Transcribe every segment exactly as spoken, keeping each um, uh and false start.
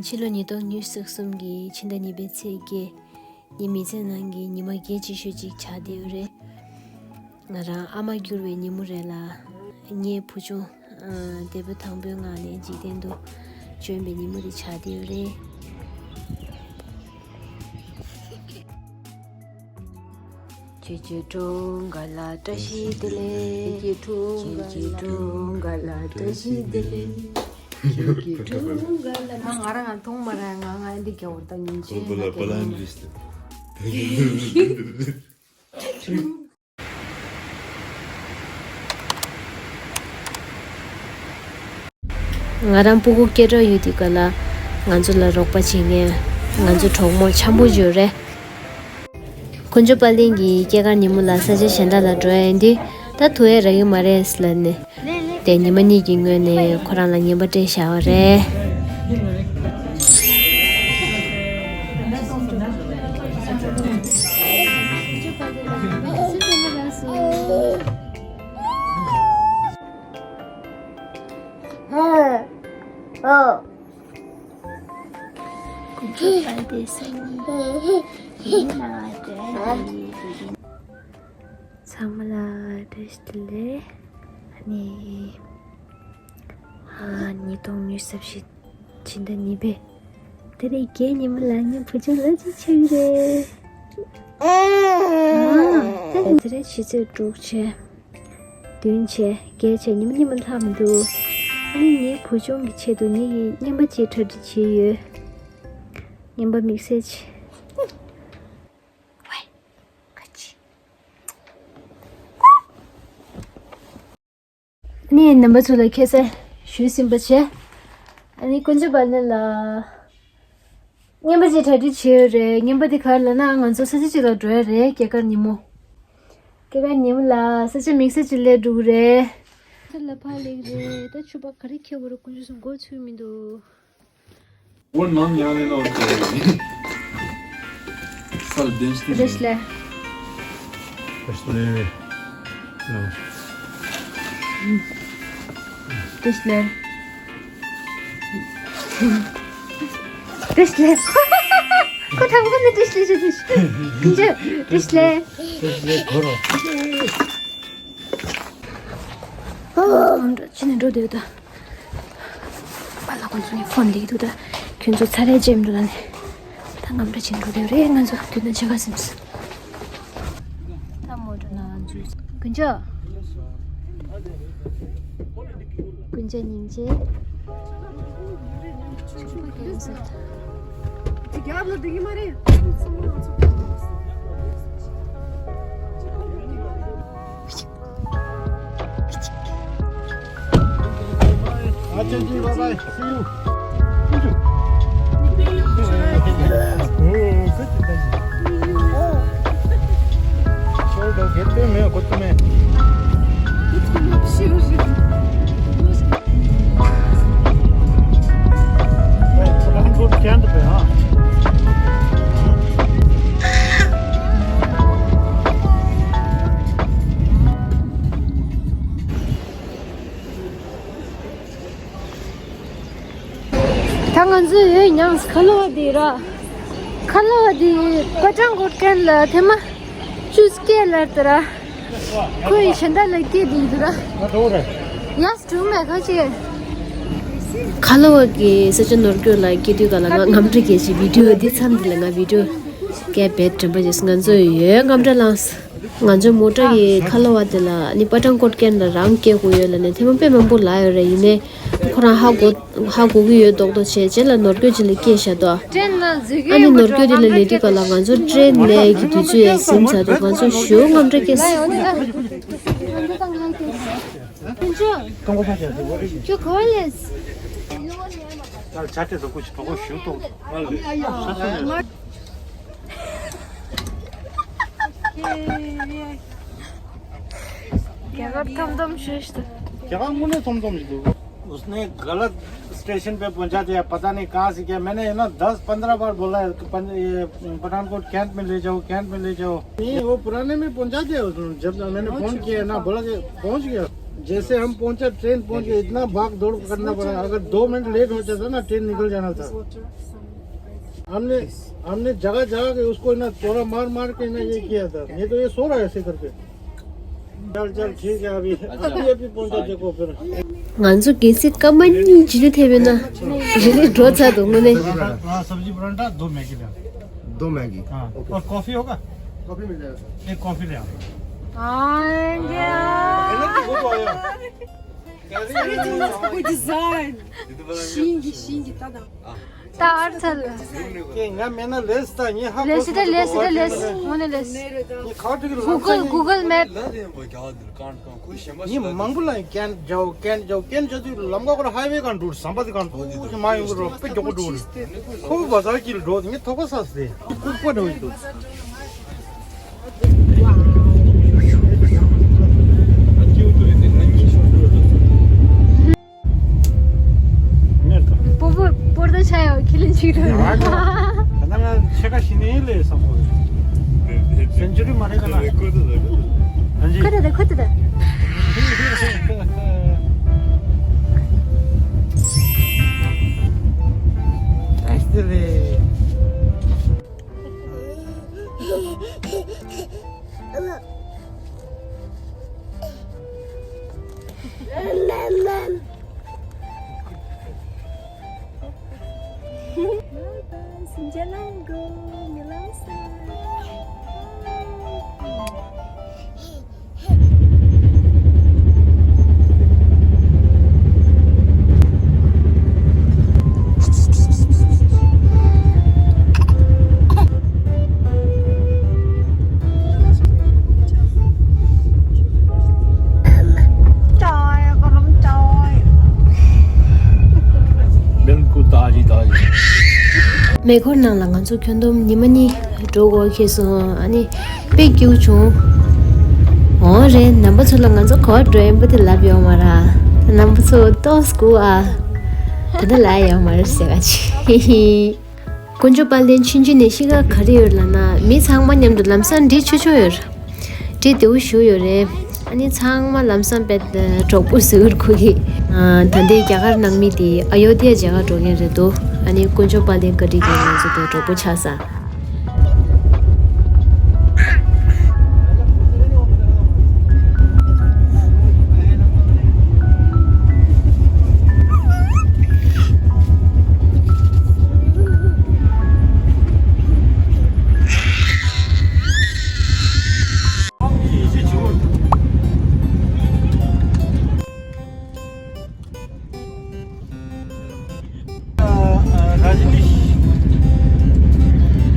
ཕྱི་ལོ་ཉིས་སྟོང་ཉི་ཤུ་རྩ་གསུམ་གྱི་ཕྱི་ཟླ་གཉིས་པའི་ཚེས་བརྒྱད། ངའི་མི་ཚེ་ནང་གི་ཉི་མ་གལ་ཆེ་ཤོས་ཅིག་ཆགས་བསྡད་ཡོད་རེད། ང་རང་ཨ་མ་འགྱུར་བའི་ཉིན་མོ་རེད་ལ། ངའི་བུ་ཆུང་ཨ་འདས་པོ་དང་པོའི་ངང་ནས་འཇིག་རྟེན་དུ་བྱོན་པའི་ཉིན་མོ་དེ་ཆགས་བསྡད་ཡོད་རེད། ཁྱེད་ཀྱི་སྒྲུང་ག་ལ་བཀྲ་ཤིས་བདེ་ལེགས། ཁྱེད་ཀྱི་སྒྲུང་ག་ལ་བཀྲ་ཤིས་བདེ་ལེགས། ཁྱེད་ཀྱི་སྒྲུང་ག་ལ། ང་ང་རང་ང་མཐོང་མ་རེད། ང་ང་འདི་རྒྱ་བོར་ད་ཉིན་ཆེན་ང་རྒྱ་བོར། ང་རང་སྤུ་གུ་སྐྱེ་གྲབས་ཡོད་དུས་ག་ལ་ང་ཚོ་ལ་རོགས་པ་བྱེད་མཁན་ང་ཚོ་གྲོགས་མོ་འཆམ་པོ་ཡོད་རེད། དཀོན་མཆོག་དཔལ་ལྡན་གྱིས་སྐྱེས་སྐར་ཉིན་མོ་ལ་ས་ཆ་གཞན་དག་ལ་འགྲོ་ཡ་ཡིན་དུས་ད་དུ་ཡ་རག་གི་མ་རེད་ལབ་ནས། དེ་ཉི་མ་གཉིས་ཀྱི་སྔོན་ནས་ཁོ་རང་ལ་རྔན་པ་སྤྲད་བཞག་པ་རེད། ཚང་མ་ལ་བཀྲ་ཤིས་བདེ་ལེགས། ཨ་ནི། ཨ། ཉིས་སྟོང་ཉི་ཤུ་རྩ་བཞི་ཕྱི་ཟླ་གཉིས་པའི་ཟླ་རེའི་བརྒྱད་ཉིན་མོ་ལ་ངའི་བུ་ཆུང་ལོ་གཅིག་ཆགས་ཀྱི་རེད། ཨ། ད་དེ་རིང་ཕྱི་ཚེས་དྲུག་བྱས། བདུན་བྱས། བརྒྱད་བྱས། ཉི་མ་གཉིས་མ་ལྷག་མི་འདུག་ཨ་ནི་ངའི་བུ་ཆུང་གི་ཆེད་དུ་ངེད་ཀྱིས་རྔན་པ་ཅིག་གྲ་སྒྲིག་བྱས་ཡོད། རྔན་པ་དམིགས་བསལ་ཅིག་ཨ་ནི་རྣམ་པ་ཚོ་ལ་ཁ་ས་ཞུས་ཟིན་པ་བྱས། ཨ་ནི་དཀོན་མཆོག་དཔལ་ལྡན་ལ་རྔན་པ་ཅིག་གྲ་སྒྲིག་བྱས་ཡོད་རེད། རྔན་པ་དེ་ག་རེ་ལབ་ན་ང་ཚོ་ས་ཆ་ཅིག་ལ་འགྲོ་ཡ་རེད། སྐྱེས་སྐར་ཉིན་མོ། སྐྱེས་སྐར་ཉིན་མོ་ལ་ས་ཆ་དམིགས་བསལ་ཅིག་སླེབས་འགྲོ་གི་རེད། ས་ལ་ཕར་སླེབས་རེད། ད་ཕྱུ་པ་ག་རེ་འཁྱེར་དགོས་རེད། དཀོན་མཆོག་གསུམ་མགོ་ཚོས་མི་འདུག Vur nam yanına oturayım. Sal değişti. Deşle. Deşle. Deşle. Deşle. Kotam kotam deşle deşle. Deşle. Deşle koro. ཨོ། ཨོ་འགྲོ་ཕྱི་ནས་འགྲོ་འདོད་ད། པཱ་ལགས་ཁོང་ཚོ་ནས་ཕོན་ལེགས་འདུག་ད་ཁྱོད་ཚོ་ཚ་རེ་ཅེམ་འགྲོ་ད་ནས། ད་ངམ་འདྲ་ཅིག་འགྲོ་འདོད་རེད། ང་ཚོ་དུས་ན་ཆ་ག་སེམས་སོ། ད་མོ་འགྲོ་ན་ང་ཚོ་དཀོན་མཆོག་དཀོན་མཆོག་སྙིང་རྗེ། अच्छा जी, bye bye, see you। छोड़ दो, घेरते हैं, मैं खुद में। पठानकोट कैंट पे, हाँ। ད་ང་ཚོ་ཡོད་ཉང་ཁ་ལོ་བ་དེ་ར། ཁ་ལོ་བ་དེ་པ་ཀྲང་ཀོ་ཀན་ལ་ཐེ་མ་ཅུས་སྐད་ལར་དེ་ར། ཁོའི་ཞེན་ད་ལ་སྐད་དེ་དུ་ར། ཡ་སྒྲུང་མེད་ཁ་ཅིག་ཁ་ལོ་བ་གི་ས་ཆ་ནོར་སྐྱོད་ལ་སྐྱེ་དུས་ག་ལ་ང་རྔམ་སྐྲག་གི་ཅིག་བི་ཌིའོ་འདི་མཚམས་འདི་ལ་ང་བི་ཌིའོ་སྐད་བེད་དྲན་པ་ཅིག་ང་ཚོ་ཡོད་རྔམ་སྐྲག་ལངས། ང་ཚོའི་མོ་ཊ་ཡི་ཁ་ལོ་བ་དེ་ལ་ནི་པ་ཀྲང་ཀོ་ཀན་ལ་རང་སྐྱེ་དགོས་ཡོད་ལ་ནི་ཐེངས་མ་དཔེ་མང་པོ་ལ་ཡོད་རེད། ཡིན་ནའི་ཁོ་རང་ཧ་གོ་ཧ་གོ་གི་ཡོད་མདོག་མདོག་བྱས་རྗེས་ལ་ནོར་སྐྱོད་ཅིག་ལ་སྐྱེས་བཞག་དོ། ཨ་ནི་ནོར་སྐྱོད་དེ་ལ་ལས་དུས་ག་ལ་ང་ཚོ་ཊེན་ནས་ཀྱི་དུས་ཚོད་ཡ་ཟིན་ཚར་དུས་ང་ཚོ་ཞོ་རྔམ་སྐྲག་སྐྱེས། རྒྱ་གར་ཐམ་ཐམ་ཞུས་ཏེ། क्या काम मुने तुम तुम जी। उसने गलत स्टेशन पे पहुंचा दिया, पता नहीं कहाँ से किया। मैंने है ना दस पन्द्रह बार बोला है कि पन-, ये पठानकोट कैंट में ले जाओ, कैंट में ले जाओ। नहीं, वो पुराने में पहुंचा दिया उसने। जब मैंने फोन किया ना, बोला कि पहुंच गया। जैसे हम पहुंचा, ट्रेन पहुंच गई, इतना भाग दौड़ करना पड़ा। अगर दो मिनट लेट हो जाता ना, ट्रेन निकल जाना था। हमने हमने जगह जगह के उसको ना चोरा मार मार के ना ये किया था, नहीं तो ये सो रहा है ऐसे करके। चल चल, ठीक है, अभी अभी अभी पहुंचा, देखो फिर। ང་ཚོ་གལ་སྲིད་སྐར་མ་གཉིས་རྗེས་ལ་ཐེབས་ཡོད་ན་རི་ལི་འགྲོ་ཚར་འདུག་དངོས་གནས། हाँ, सब्जी परांठा, दो मैगी ले आओ। दो मैगी। हाँ, ओके। और कॉफी होगा? कॉफी मिल जाएगा। एक कॉफी ले आओ। हाँ, क्या? वो तो आया। Какой дизайн! Шинги, шинги, да-да. ད་ཨར་ཚལ། ཀྱེ་ང་མེད་ན་ལེས་ད་ཉེ་ཧ་ལེས་ད་ལེས་ད་ལེས་དངོས་གནས་ལེས། ཉེ་ཁ་ཏིག་ལ་Google Google Map། ཉེ་མང་པོ་ལ་ཀན་ཇའོ་ཀན་ཇའོ་ཀན་ཇའོ་དུས་ལམ་ཀ་ཁོར་ཧའི་ཝེ་གང་འགྲུལ་ཟམ་པ་དེ་གང་འགྲུལ་ཅི་མ་ཡོང་གི་རོ་དཔེ་མགྱོགས་པོ་འགྲོ་གི་རེད། ཁོ་བོ་བ་ཟར་གྱི་ལ་འགྲོ་ཉེ་ཐོག་ཁ་ས་སྟེ་ཁུག་པ་འགྲོ་ཡི་འདུག་སྤོ་བོ་སྤོར་དོ་ཆ་ཡོད་ཁས་ལེན་ཅིག་རེད། ད་ང་ཕྱེད་ཀ་ཤི་ནས་ལས་བསམ་པོ་རེད། སེན་ཅུ་རི་མ་རེད་ག་ལ། ཁོ་ད་ད་ཁོ་ད་ད། མེ་འཁོར་ནང་ལ་ང་ཚོ་ཁྱོན་བསྡོམས་ཉི་མ་གཉིས་འགྲོ་དགོས་ཁེལ་སོང་། ཨ་ནི་དཔེ་སྐྱིད་པོ་བྱུང་། འོ་རེད། རྣམ་པ་ཚོ་ལ་ང་ཚོ་ག་པར་འགྲོ་ཡིན་པ་དེ་ལབ་ཡོང་མ་ར། རྣམ་པ་ཚོ་ཏོག་སྐུ་ཨ། ད་ལྟ་ལབ་ཡོང་མ་རེད་ཟེར་ག་ཅི། དཀོན་མཆོག་དཔལ་ལྡན་ཆུང་ཆུང་ནས་གཤིས་ཀ་ག་རེ་ཡོད་ལབ་ན་མི་ཚང་མ་མཉམ་དུ་ལམ་སང་འགྲིག་ཆོག་ཆོག་ཡོད་རེད། འགྲིག་བདེ་པོ་ཞིག་ཡོད་རེད། ཨ་ནི་ཚང་མ་ལམ་སང་དཔེ་གྲོགས་པོ་ཟེར་གི་རེད་ཁོ་གིས། ཨ་ད་ལྟའི་རྒྱ་གར་ནང་མི་དེ་ཨ་ཡོ་དྷི་ཡ་མཇལ་ཁ་འགྲོ་མཁན་རེད་འདུག་ཨ་ནི་དཀོན་མཆོག་དཔལ་ལྡན་བཀའ་དྲིན་གྱིས་ང་ཚོ་དེ་གྲོགས་པོ་ཆགས་ས། ར་ཇི་ནི་ཤི།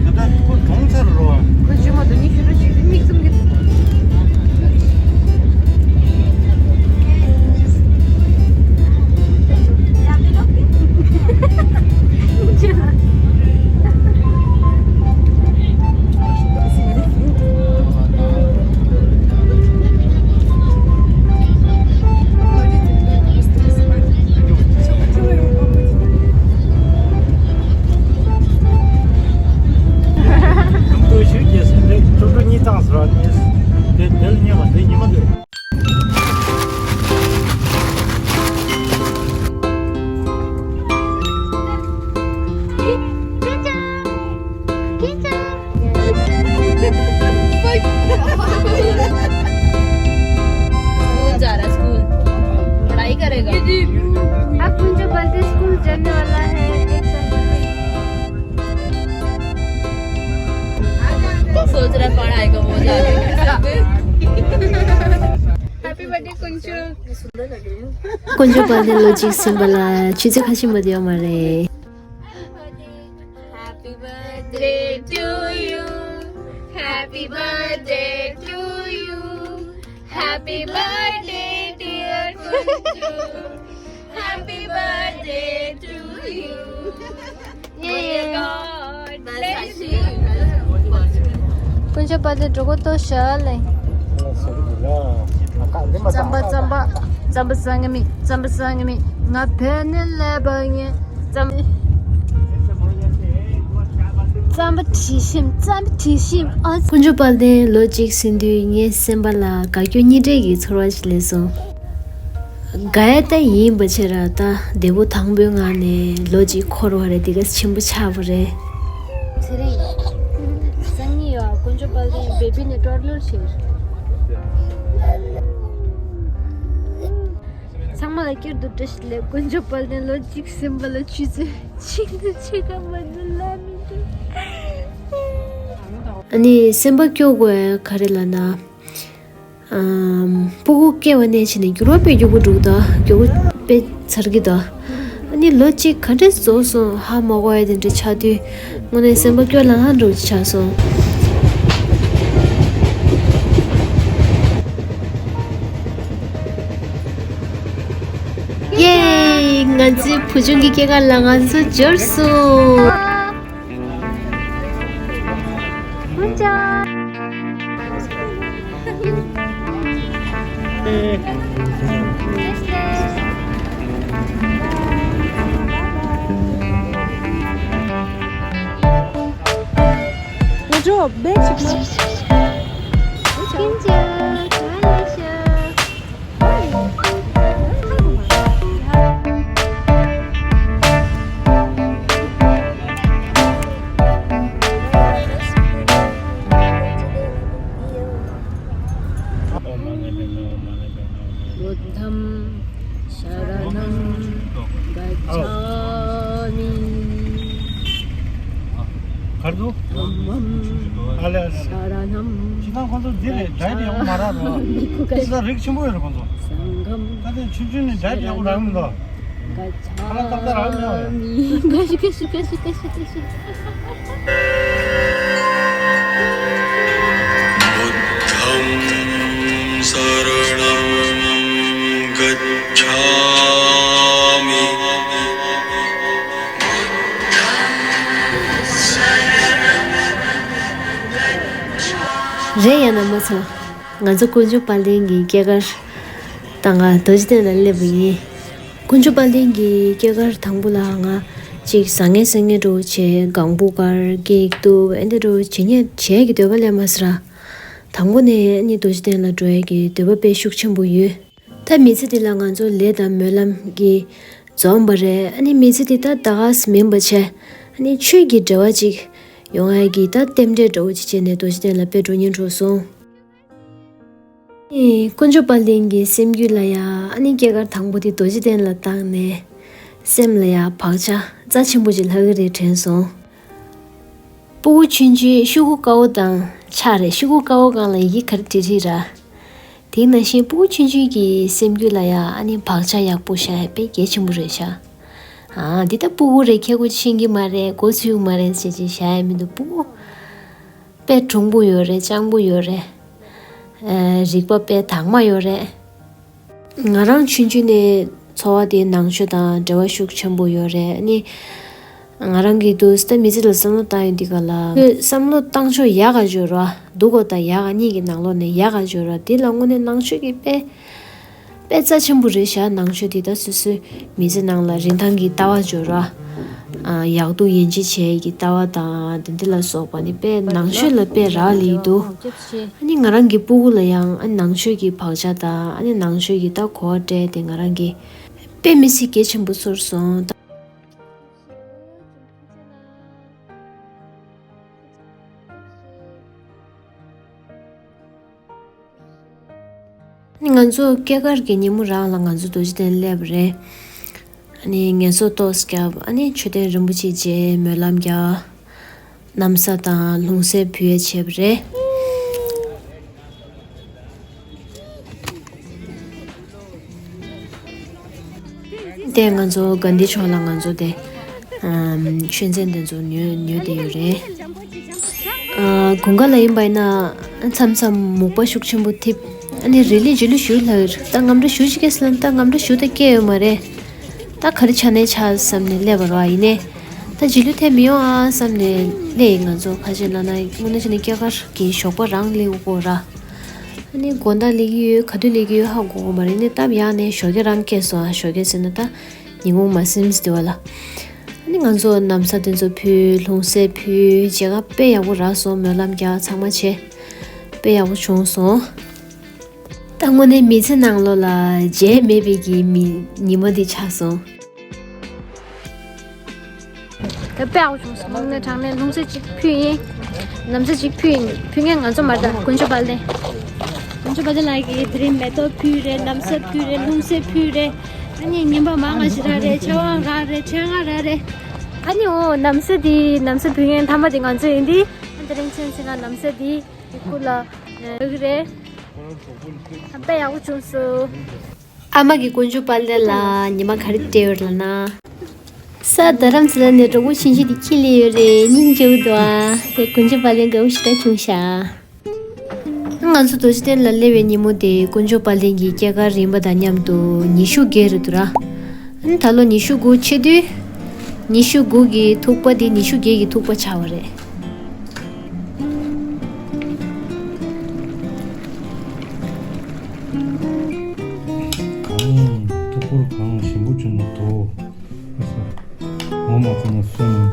ད་ལྟ་ཁོ་གྲོངས་ཚར་རོ། ཁོ་ཇི་མ་དུ་ནི་ཤི་ར་ཤི་མིག་བཙུམ་གི། स्कूल जा रहा है, स्कूल पढ़ाई करेगा। अब कुंजो बर्थडे स्कूल जाने वाला है, एक साल। क्या सोच रहा है पढ़ाई का बोझ आ गया। Happy birthday कुंजो। དཀོན་མཆོག་དཔལ་ལྡན་ལོ་གཅིག་ཟིན་པ་ལ་ཆུ་ཚོད་ཁ་ཤས་མ་གཏོགས་ཡོད་མ་རེད། Happy birthday to you. Happy birthday to you. Happy birthday, dear Kunju. Happy birthday to you. May God bless you. དཀོན་མཆོག་དཔལ་ལྡན་འགྲོ་གོ་ཏོ་ཤ་ལེ། རྩམ་པ་རྩམ་པ་རྩམ་པ་བཟང་ངེ་མི་རྩམ་པ་བཟང་ངེ་མི། ང་བོད་ནས་སླེབས་པ་ཡིན། རྩམ། རྩམ་པ་དྲི་ཞིམ་རྩམ་པ་དྲི་ཞིམ་ཨ། དཀོན་མཆོག་དཔལ་ལྡན་ལོ་གཅིག་ཟིན་དུས་ངའི་སེམས་པ་ལ་དགའ་སྐྱོ་གཉིས་འདྲེས་ཀྱི་ཚོར་བ་ཞིག་སླེབས་སོང་། དགའ་ཡ་ད་ཡིན་པ་ཆེ་ར། ད་འདས་པོ་དང་པོའི་ངང་ནས་ལོ་གཅིག་འཁོར་བ་རེད། དེ་ག་ཆེན་པོ་ཆགས་པ་རེད། ཚེ་རིང་། སང་ཉིན་ཡོད་དཀོན་མཆོག་དཔལ་ལྡན་བེ་བི་ནས་ཀྲོར་ལོར་ཕྱིར། ཚང་མ་ལ་སྐྱིད་སྡུག་བཀྲ་ཤིས་བདེ་ལེགས། དཀོན་མཆོག་དཔལ་ལྡན་ལོ་གཅིག་ཟིན་པ་ལ་ཆུ་ཚོད་གཅིག་ནས་ཕྱེད་ཀ་མ་ནུ་ལ་མི་འདུག་ཨ་ནི་སེམས་པ་སྐྱོ་དགོས་ག་རེ་ལབ་ན། ཨམ། སྤུ་གུ་སྐྱེ་བ་ནས་བྱས་ནས་འགྱུར་བ་དཔེ་མགྱོགས་པོ་འདུག་ད་མགྱོགས་པོ་དཔེ་ཚར་གི་འདུག་ཨ་ནི་ལོ་གཅིག་ག་འདྲས་རྫོགས་སོང་ཧ་མ་གོ་ཡ་དེ་འདྲ་ཆགས་དུས་དངོས་གནས་སེམས་པ་སྐྱོ་ལྷང་ལྷང་འདྲ་བོ་ཆགས་སོང་། ཡེ། ང་ཚོའི་བུ་ཆུང་གི་སྐྱེས་སྐར་ལ་ང་ཚོ་འབྱོར་སོང་། གར་འདུག་ཨ་ལས། ཁྱེད་རང་ཁོང་ཚོ་འདི་ལས་ཌའེ་ཊི་ཡག་པོ་མ་རག་རོགས། ཁྱེད་རང་རིགས་ཆེན་པོ་ཡོད་རེད་ཁོང་ཚོ། ད་ལྟ་ཆུང་ཆུང་ནས་ཌའེ་ཊི་ཡག་པོ་རག་མི་འདུག་ཁ་ལག་ཏག་ཏག་རག་མི་འདུག་ཀ་ཤི་ཀ་ཤི་ཀ་ཤི་ཀ་ཤི་ཀ་ཤི། बुद्धं शरणं गच्छामि। རེད་ཡ་ན་མ་ཚོ། ང་ཚོ་དཀོན་མཆོག་དཔལ་ལྡན་གྱི་སྐྱེས་སྐར་དང་ང་རྡོ་རྗེ་གདན་ལ་སླེབས་པ་ཡིན། དཀོན་མཆོག་དཔལ་ལྡན་གྱི་སྐྱེས་སྐར་དང་པོ་ལ་ང་ཅིག་བཟང་ངན་སེང་ངན་འགྲོ་བྱས་སྒང་སྦུག་དཀར་སྐྱིད་སྡུག་ཨེ་འདྲ་འགྲོ་བྱེད་ཉེ་བྱས་ཀྱི་འདོད་པ་སླེབས་མ་སི་ར། དང་པོ་ནས་ཨ་ནི་རྡོ་རྗེ་གདན་ལ་འགྲོ་ཡས་ཀྱི་འདོད་པ་དཔེ་ཤུགས་ཆེན་པོ་ཡོད། ད་མི་ཚེ་འདི་ལ་ང་ཚོ་ལས་དང་སྨོན་ལམ་གྱིས་འཛོམས་པ་རེད། ཨ་ནི་མི་ཚེ་འདི་ད་ད་ག་སེ་མིན་པ་བྱས་ཨ་ནི་ཆོས་ཀྱི་འབྲེལ་བ་ཅིག་ཡོང་ཡས་ཀྱི་ད་རྟེན་འབྲེལ་འདྲ་བོ་ཅིག་བྱས་ནས་རྡོ་རྗེ་གདན་ལ་དཔེ་འགྲོ་སྙིང་བྲོ་སོང་། ཨེ། དཀོན་མཆོག་དཔལ་ལྡན་གྱི་སེམས་རྒྱུད་ལ་ཡ་ཨ་ནི་སྐྱེས་སྐར་དང་པོ་དེ་རྡོ་རྗེ་གདན་ལ་བཏང་ནས་སེམས་ལ་ཡ་བག་ཆགས་རྩ་ཆེན་པོ་ཅིག་ལྷག་གི་རེད་དྲན་སོང་། སྤུ་གུ་ཆུང་ཆུང་ཤོག་གུ་དཀར་པོ་དང་ཆ་རེད། ཤོག་གུ་དཀར་པོ་སྒང་ལ་ཡི་གེ་ག་རེ་བྲིས་བྲིས་ར། དེ་ནང་བཞིན་སྤུ་གུ་ཆུང་ཆུང་གི་སེམས་རྒྱུད་ལ་ཡ་ཨ་ནི་བག་ཆགས་ཡག་པོ་བཞག་ཡ་དཔེ་གལ་ཆེན་པོ་རེད་ཤག་ཨ་འདི་ལྟ་སྤུ་གུ་རེད། ཁྱེད་ཀོ་ཤེས་ཀྱི་མ་རེད། གོ་ཚུད་ཀྱི་མ་རེད་ཟེར་ཅིག་བཞག་ཡ་མི་འདུག་སྤུ་གུ་དཔེ་གྲུང་པོ་ཡོད་རེད། སྤྱང་པོ་ཡོད་རེད། ཨ་རིག་པ་དཔེ་དྭངས་མ་ཡོད་རེད། ང་རང་ཆུང་ཆུང་ནས་འཚོ་བ་དེ་ནང་ཆོས་དང་འབྲེལ་བ་ཤུགས་ཆེན་པོ་ཡོད་རེད། ཨ་ནི་ང་རང་གི་དུས་ད་མི་ཚེ་ལ་བསམ་བློ་བཏང་ཡོང་དུས་ག་ལ་བསམ་བློ་བཏང་ཕྱོགས་ཡག་ག་འབྱོར་བ་སྡུག་ག་དང་ཡག་ག་གཉིས་ཀྱི་ནང་ལོགས་ནས་ཡག་ག་འབྱོར་བ་དེ་ལ་དངོས་གནས་ནང་ཆོས་ཀྱི་དཔེ་དཔེ་རྩ་ཆེན་པོ་རེད་ཤག་ནང་ཆོས་དེ་ད་སོ་སོའི་མི་ཚེ་ནང་ལ་རིན་ཐང་གི་ལྟ་བ་འབྱོར་བ། ཨ་ཡག་སྡུག་ཡིན་གཅིག་བྱས་ཀྱི་ལྟ་བ་དང་དེ་འདི་ལ་སོགས་པ་ནི་དཔེ་ནང་ཆོས་ལ་དཔེ་རག་ལས་འདུག་ཨ་ནི་ང་རང་གི་སྤུ་གུ་ལ་ཡང་ཨ་ནི་ནང་ཆོས་ཀྱི་བག་ཆགས་དང་ཨ་ནི་ནང་ཆོས་ཀྱི་ད་གོ་བ་སྤྲད་དེ་ང་རང་གི་དཔེ་མི་སྲིད་གལ་ཆེན་པོ་ཚོར་སོང་། ང་ཚོ་སྐྱེས་སྐར་གྱི་ཉིན་མོ་རང་ལ་ང་ཚོ་རྡོ་རྗེ་གདན་སླེབས་པ་རེད། ཨ་ནི་ངལ་གསོ་ཏོག་ཙམ་བརྒྱབ། ཨ་ནི་མཆོད་རྟེན་རིན་པོ་ཆེ་མཇལ། སྨོན་ལམ་རྒྱག། ན་བཟའ་དང་ལྷུང་བཟེད་ཕུལ་ཡས་བྱས་པ་རེད། དེ་ང་ཚོ་དགའ་ལྡན་ཕྱོགས་ལ་ང་ཚོ་དེ་ཨམ་ཆོས་ཚན་དེ་ཚོ་ཉོས་ཉོས་བསྡད་ཡོད་རེད། ཨ་དགུན་ཁ་ལ་ཡིན་པ་ཡིན་ན་མཚམས་མཚམས་མུག་པ་ཤུགས་ཆེན་པོ་ཐེབས། ཨ་ནི་རི་ལི་རྗེས་ལུས་ཞུ་ལབ་ཡོད། ད་ངམ་ར་ཞུ་ཅིག་གེ་ཟེར་ལབ་ན་ད་ངམ་ར་ཞུ་ད་སྐྱེ་ཡོད་མ་རེད། ད་ག་རེ་ཆགས་ནའི་ཆགས་བསམ་ནས་སླེབས་པ་རེད་བ། ཡིན་ནའི་ད་རྗེས་ལུས་ཐེབས་མི་ཡོང་ཨ་བསམ་ནས་སླེབས་ཡིན། ང་ཚོ་ཁ་ཤས་ལབ་ན་དངོས་གནས་བྱས་ན་སྐྱེས་སྐར་གྱི་ཞོགས་པ་རང་སླེབས་དགོས་ར། ཨ་ནི་དགོང་དག་སླེབས་ཀྱི་ཡོད་ག་དུས་སླེབས་ཀྱི་ཡོད་ཧ་གོ་གི་མ་རེད། ནི་སྟབས་ཡག་ནས་ཞོགས་ཀས་རང་སྐྱེས་སོང་ཨ། ཞོགས་ཀས་ཟེར་ན་ད་ཉིན་གུང་མ་ཟིན་ཙམ་དེ་བ་ལ། ཨ་ནི་ང་ཚོ་ན་བཟའ་དེ་ཚོ་ཕུལ། ལྷུང་བཟེད་ཕུལ། མཇལ་ཁ་དཔེ་ཡག་པོ་རག་སོང་། སྨོན་ལམ་རྒྱག་ཚང་མ་བྱས་དཔེ་ཡག་པོ་བྱུང་སོང་། ད་དངོས་གནས་མི་ཚེ་ནང་ལོགས་ལ་བརྗེད་མེད་པའི་གི་མི་ཉིན་མོ་འདི་ཆགས་སོང་། ད་དཔེ་ཡག་པོ་བྱུང་སོང་། དངོས་གནས་དྲང་གནས་ལྷུང་བཟེད་ཅིག་ཕུལ་ཡིན། ལྷུང་བཟེད་ཅིག་ཕུལ་ཡིན། ཕུལ་མཁན་ང་ཚོ་མ་རེད། ད་དཀོན་མཆོག་དཔལ་ལྡན། དཀོན་མཆོག་དཔལ་ལྡན་ལགས་ཀྱིས་དེ་རིང་མེ་ཏོག་ཕུལ་རེད། ལྷུང་བཟེད་ཕུལ་རེད། ལྷུང་བཟེད་ཕུལ་རེད། ཨ་ནི་ཉིན་པ་མང་ང་ཞིག་རག་རེད། ཆབ་འབངས་རག་རེད། ཆེད་མངགས་རག་རེད། ཨ་ནི་འོ་ལྷུང་བཟེད་འདི་ལྷུང་བཟེད་ཕུལ་མཁན་མཐའ་མ་དེ་ང་ཚོ་ཡིན་དུས། ཨ་དེ་རིང་ཚེ་ཚེ་ང་ལྷུང་བཟེད་འདི་ཡི་ཁུ་ལ་ཡོད་ཀྱི་རེད། ད་དཔེ་ཡག་པོ་བྱུང་སོང་། ཨ་མ་གིས་དཀོན་མཆོག་དཔལ་ལྡན་ལ་ཉི་མ་ག་རེ་སྤྲད་ཡོད་ལབ་ན། ས་རྡ་རམ་ས་ལ་ནས་གྲོགས་པོ་ཆུང་ཆུང་དེ་ཁྱེར་སླེབས་ཡོད་རེད། སྙིང་རྗེ་པོ་འདུག་ཨ། དེ་དཀོན་མཆོག་དཔལ་ལྡན་དགའ་པོ་ཞེ་དྲག་བྱུང་ཤག་ང་ཚོ་རྡོ་རྗེ་གདན་ལ་སླེབས་པའི་ཉིན་མོ་དེ་དཀོན་མཆོག་དཔལ་ལྡན་གྱི་སྐྱེས་སྐར་རིམ་པ་དང་མཉམ་དུ་ཉི་ཤུ་བརྒྱད་རེད་འདུག་ར། ཨ་ནི་ད་ལོ་ཉི་ཤུ་དགུ་ཆེ་དུས། ཉི་ཤུ་དགུ་གི་ཐུག་པ་དེ་ཉི་ཤུ་བརྒྱད་ཀྱི་ཐུག་པ་ཆགས་པ་རེད། གང་ཐུག་པར་གང་ཞིམ་པོ་བྱུང་ན་དོ། ངོ་མ་ཚང་མ་སོང་།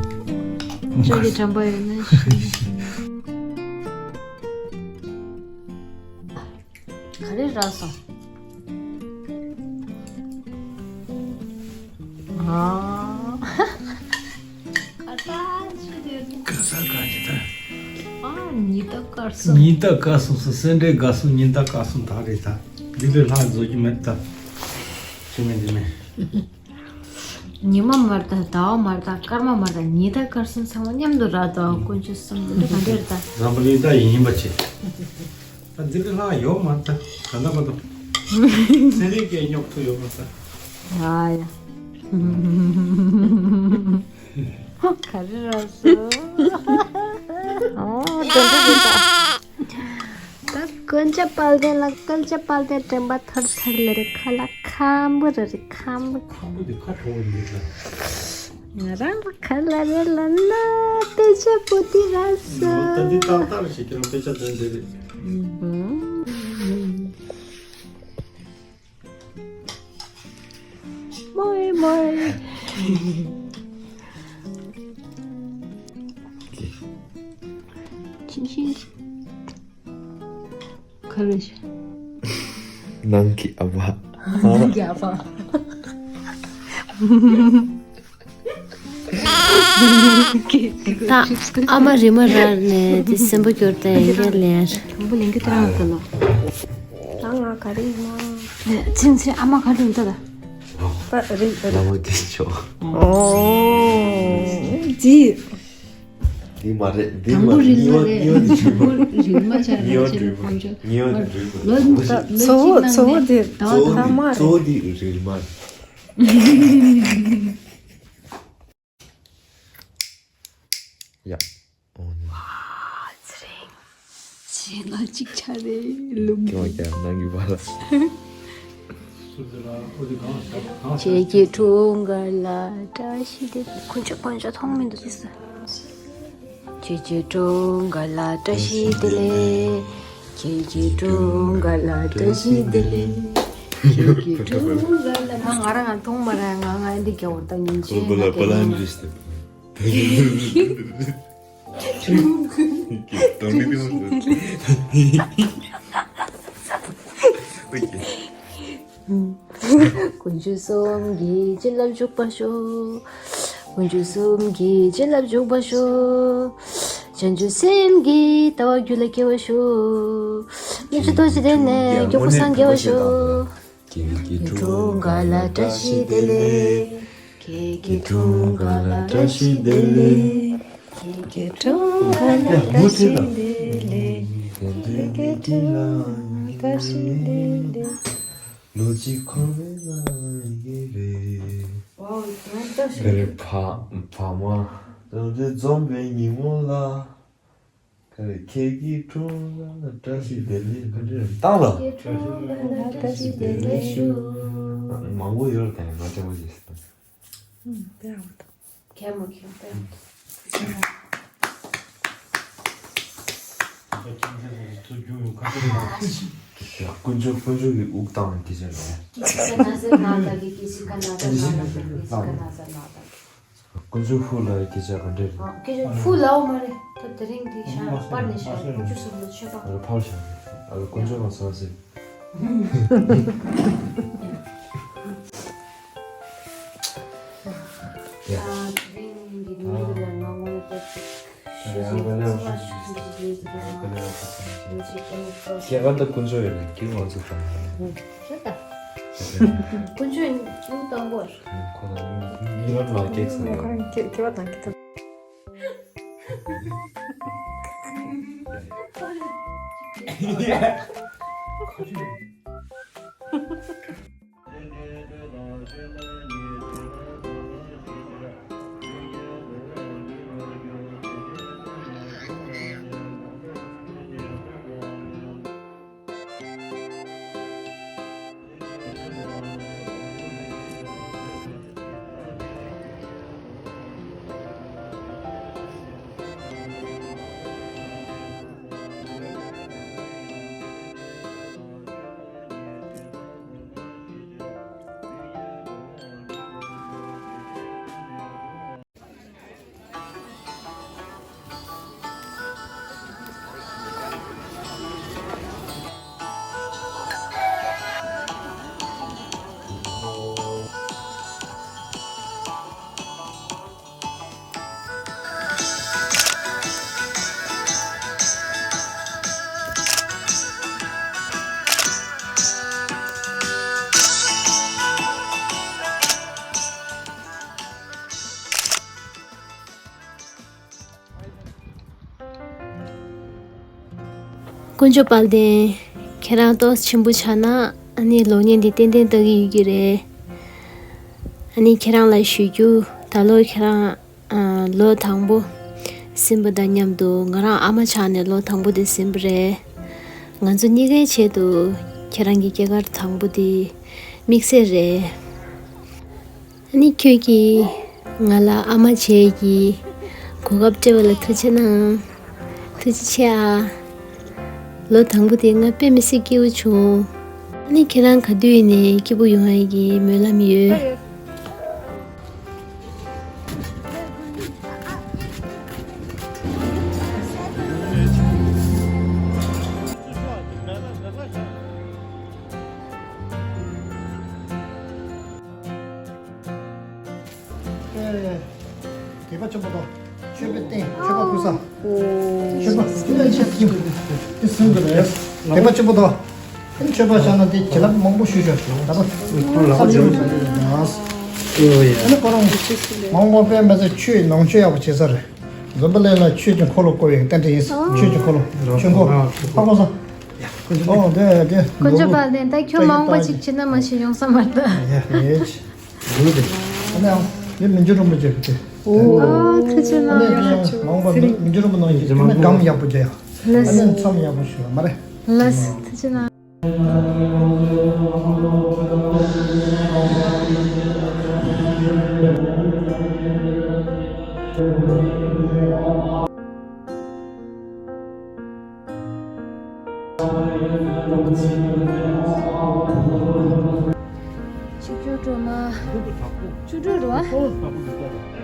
ཁྱོད་ཀྱི་དྲན་པ་ཡོད་ན་ཤི། ག་རེ་རག་སོང་། ཨ། ཁ་སང་ཁ་ཅི་ད། ཨ། ཉི་ཟླ་དཀར་གསུམ། ཉི་ཟླ་དཀར་གསུམ་སོ་སེ་འབྲས་དགའ་གསུམ་ཉི་ཟླ་དཀར་གསུམ་ད་རེད་ད། འདི་ལས་ལྷག་བཟོ་རྒྱུ་མེད་ད། ཅི་མེད་འདི་མེད། ཉི་མ་མར་ད་ཟླ་བ་མར་ད་སྐར་མ་མར་ད་ཉི་ཟླ་དཀར་གསུམ་ཚང་མ་མཉམ་དུ་རག་ད། དཀོན་མཆོག་གསུམ་འདི་ག་འདྲ་རེད་ད། འཛམ་བུ་གླིང་ད་ཡིན་པ་ཆེ། ད་འདི་ལས་ལྷག་ཡོད་མ་རེད་ད། ད་ལྟ་བར་དུ་ཚན་རིག་གིས་རྙོག་ཐུབ་ཡོད་མ་རེད་ད། ཨ་ཡ། ག་རེ་རག་སོང་། ཨོ་དེ་འདྲ་རེད་ད། ད་དཀོན་མཆོག་དཔལ་ལྡན་ལ་དཀོན་མཆོག་དཔལ་ལྡན་དྲན་པ་ཐོར་ཐོར་ལ་རེད། ཁ་ལག་ཁམ་བུ་རེད། ཁམ་བུ། ཁམ་བུ་དེ་ཁ་དྲོ་བ་ཡིན་ད། ང་རང་ལ་ག་ལ་རེ་ལབ་ན་དཔེ་ཆ་པོ་ཏི་རག་སོང་། ད་འདི་ཏག་ཏག་ཞིག་ཁྱེད་རང་དཔེ་ཆ་དོན་དེ་རེད། མོའི་མོའི། ཅི་ཞིག་ག་རེ་ཞིག་ནང་གི་ཨ་ཕ། ནང་གི་ཨ་ཕ། ད་ཨ་མ་རི་མ་ར་ནས་དེ་སེམས་པ་སྐྱོར་ཏེ་ཡིན་གྱི་ལན། དང་པོ་ལེན་གྱི་ཏྲང་གི་ལོ། ད་ང་ག་རེ་ཡིན་ན། ཚིན་ཚིན་ཨ་མ་ག་རེ་ཡིན་ད་ད། པ་རི་རི། བླ་མ་དཀོན་མཆོག་ཨོ། ཙི། འདི་མ་རེད། འདི་དང་པོ་མ་རེད། རིལ་མ་རེད། གཉིས་པ་གཉིས་པ་འདི་རིལ་མ་ཆགས་རེད། གཉིས་པ་ཆེན་རིལ་མ། གོང་ཆོ། གཉིས་པ་འདི་རིལ་མ། ལོ་ད་ལོ་གཙོ་བོ་གཅིག་གཙོ་བོ་ནང་ནས་འདི་ཟླ་བ་གཙོ་བོ་ཐ་འདི་མ་གཙོ་བོ་རེད། འདི་རིལ་མ་རེད། ཡ། ཨོ་ནི། ཨ་ཚེ་རིང་། ཞེ་ལ་གཅིག་ཆ་རེ་ལུམ། ཀྱོ་ཀྱ་ནང་གི་བ་ལ། ཁྱེད་ཀྱི་འཁྲུངས་སྐར་ལ་བཀྲ་ཤིས་བདེ་ལེགས། དཀོན་མཆོག་དཀོན་མཆོག་མཐོང་མི་འདུག་ཅི་ཟེར། ཁྱེད་ཀྱི་འཁྲུངས་སྐར་ལ་བཀྲ་ཤིས་བདེ་ལེགས། ཁྱེད་ཀྱི་འཁྲུངས་སྐར་ལ་བཀྲ་ཤིས་བདེ་ལེགས། ཁྱེད་ཀྱི་འཁྲུངས་སྐར་ལ། ང་ང་རང་ང་མཐོང་མ་རེད། ང་ང་འདི་རྒྱ་བོར་ད་ཉིན་ཆེན་ང་རྒྱ་བོར། དཀོན་མཆོག་གསུམ་གྱི་བྱིན་རླབས་འཇུག་པར་ཤོག་དཀོན་མཆོག་གསུམ་གྱི་བྱིན་རླབས་འཇུག་པར་ཤོག་བྱང་ཆུབ་སེམས་ཀྱི་ལྟ་བ་རྒྱུད་ལ་སྐྱེ་བར་ཤོག་སློབ་ཕྲུག་རྡོ་རྗེ་གདན་ནས་མགྱོགས་པོ་སངས་རྒྱས་པར་ཤོག་ཁྱེད་ཀྱི་འཁྲུངས་སྐར་ལ་བཀྲ་ཤིས་བདེ་ལེགས། ཁྱེད་ཀྱི་འཁྲུངས་སྐར་ལ་བཀྲ་ཤིས་བདེ་ལེགས། ཁྱེད་ཀྱི་འཁྲུངས་སྐར་ལ་བཀྲ་ཤིས་བདེ་ལེགས། ཁྱེད་ཀྱི་འཁྲུངས་སྐར་ལ་བཀྲ་ཤིས་བདེ་ལེགས། ལོ་གཅིག་འཁོར་བའི་ང་ཡི་རེད། ཨོ་ད་ད་ཤི། ག་རེ་ཕ་ཕ་མ་ད་འདི་འཛོམས་པའི་ཉིན་མོ་ལ། ག་རེ་ཁྱེད་ཀྱི་འཁྲུངས་སྐར་ལ་བཀྲ་ཤིས་བདེ་ལེགས། ག་འདྲ་བཏང་ལ། ཁྱེད་ཀྱི་འཁྲུངས་སྐར་ལ་བཀྲ་ཤིས་བདེ་ལེགས་ཞུ། མང་པོ་ཡོད་ལ་ད་ཡང་ང་ལྟ་བ་ཞིག་ཟེར། ཨུམ་དེ་ཡང་མ་གཏོགས། གད་མོ་གད་མོ་དེ་ཡང་མ་གཏོགས། དཀོན་མཆོག་དཀོན་མཆོག་གི་དབུགས་བཏང་སྐད་ཆ་རེད། ཀི་སི་ཀ་ན་ཟེར་ན་ད་གི་ཀི་སི་ཀ་ན་ཟེར་ན་ད་གི་ཀི་སི་ཀ་ན་ཟེར་ན་ད་གི་ཀི་སི་ཀ་ན་ཟེར་ན་ད་གི། དཀོན་མཆོག་ཧྥུ་ལ་ཡི་སྐད་ཆ་ག་འདྲ་རེད། ཨ། སྐད་ཆ་ཧྥུ་ལའོ་མ་རེད། ད་དེ་རིང་འདི་ཤ་པར་ནས་ཤ་དཀོན་མཆོག་གསུམ་ལ་མཆོད་པ། ཨ་ཕར་ཤ་ཨ་དཀོན་མཆོག་ལ་ས་ཟེར། ཡ། ཨ། དེ་རིང་གི་ཉིན་འདི་ལ་ང་དངོས་གནས་ཅིག་ཞུ་ཞིག་ཚོར་བ་ཞིག་ཞིག་ཡོད་ཀྱི་རེད། ང་ཞིག་ཨ་ནི་ཚོར། སྐྱེ་རྒ་ད་དཀོན་མཆོག་ཡོད་ན་རྒྱུ་ང་ཚོ་གང་ཡིན། ཞུ་ད། དཀོན་མཆོག་ཡིན་དཀོན་མཆོག་ཡིན་དང་པོར། ཁོ་ལ་ཉིན་རང་ལ་སྐྱེས་ཚར། ཁོ་རང་སྐྱེ་སྐྱེ་བ་དང་སྐྱེ་ཐབས། དཀོན་མཆོག་དཔལ་ལྡན། ཁྱེད་རང་ཏོག་ཆེན་པོ་ཆགས་ན་ཨ་ནི་གློག་བརྙན་འདི་ཏན་ཏན་ལྟ་གི་ཡོད་ཀྱི་རེད། ཨ་ནི་ཁྱེད་རང་ལ་ཞུ་རྒྱུ། ད་ལོ་ཁྱེད་རང་ཨ་ལོ་དང་པོ་ཟིན་པ་དང་མཉམ་དུ་ང་རང་ཨ་མ་ཆགས་ནས་ལོ་དང་པོ་དེ་ཟིན་པ་རེད། ང་ཚོ་གཉིས་ཀའི་ཆེད་དུ་ཁྱེད་རང་གི་སྐྱེས་སྐར་དང་པོ་དེ་དམིགས་བསལ་རེད། ཨ་ནི་ཁྱོད་ཀྱིས་ང་ལ་ཨ་མ་བྱས་ཀྱི་གོ་སྐབས་སྤྲད་པ་ལ་ཐུགས་རྗེ་གནང་། ཐུགས་རྗེ་ཆེ་ཨ། ལོ་དང་པོ་དེ་ང་དཔེ་མི་སྲིད་སྐྱིད་པོ་བྱུང་། ཨ་ནི་ཁྱེད་རང་ག་དུས་ཡིན་ནའི་སྐྱིད་པོ་ཡོང་ཡ་གི་སྨོན་ལམ་ཡོད། ཨེ། དད་པ་ཆེན་པོ་དང་། མཆོད་པའི་རྟེན་མཆོད་པ་ཕུལ་ས། མཆོད་པ་མཆོད་པའི་ཆེད་དུ་དེ་གསུང་གི་རེད། དད་པ་ཆེན་པོ་དང་། མཆོད་པ་བཞག་ན་དེ་བྱིན་རླབས་མང་པོ་ཞུ་ཞོར་ད་ལྟ་ཁོ་ལ་ཁོ་ལ་ཁོ་ལ་ཨ་ནི་ཁོ་རང་མང་པོ་དཔེ་མི་སྲིད་ཆོས་ནང་ཆོས་ཡག་པོ་བྱེད་ས་རེད། འཛམ་བུ་གླིང་ལ་ཆོས་ཀྱི་འཁོར་ལོ་བསྐོར་བའི་རྟེན་འབྲེལ་ཡིན། ཆོས་ཀྱི་འཁོར་ལོ་ཆོས་འཁོར་ཧ་གོ་སོང་། ཨོ་དེ་དེ་དཀོན་མཆོག་དཔལ་ལྡན། ད་ཁྱོད་མང་པོ་ཅིག་བྱེད་ན་མ་ཤེས་ཡོང་ས་མ་རེད་ད། ཡ་ཡེ་ཅི། ཨ་ནི་ཨང་། འདི་མི་འགྱུར་རིན་པོ་ཆེ་གི་དེ། ཨོ་ཐུགས་རྗེ་ཨ་ནི་དེ་ཡང་མང་པ་མི་མི་འགྱུར་རིན་པོ་ནང་བཞིན་དེ་ནི་སྒམ་ཡག་པོ་རྒྱག་ཡག་ཨ་ནི་མཚམས་ཡག་པོ་ཞུ་བ་མ་རེད། ལགས་སོ་ཐུགས་རྗེ་གནང་། ཆིག་སྒྲིལ་སྒྲོལ་མ། ཆིག་སྒྲིལ་རེད་བ། ཆིག་སྒྲིལ་སྒྲོལ་མ།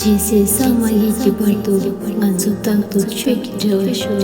རྗེས་སུ་ས་མ་ཡིན་གྱི་བར་དུ་ང་ཚོ་རྟག་ཏུ་ཆོས་ཀྱི་འབྲེལ་བ་ཤོག